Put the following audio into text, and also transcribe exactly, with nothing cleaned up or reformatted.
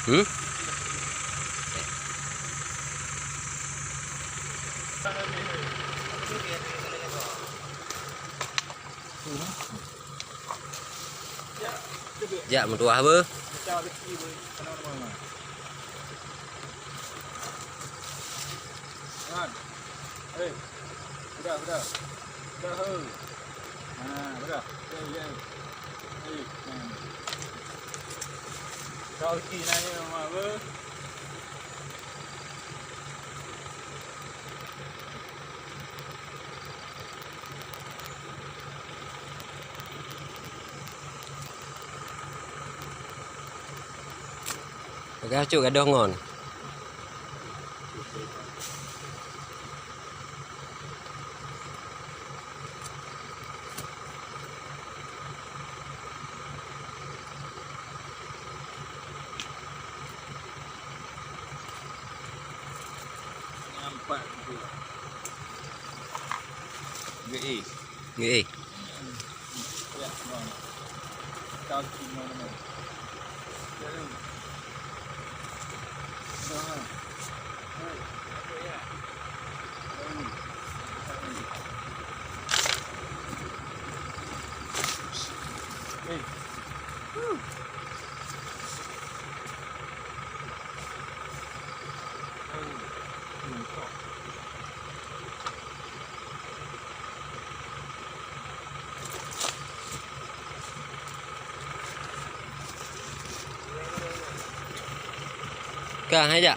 Hmm? Jak meutuah beuh. Hei, udah, udah. Udah, hei. Ha, udah. Ya, ya. Hei, ha. Kau isi nanya mama apa? Peugah cuk gadoh ngon. Nampak tu. Gei. Gei. Ka hai jak.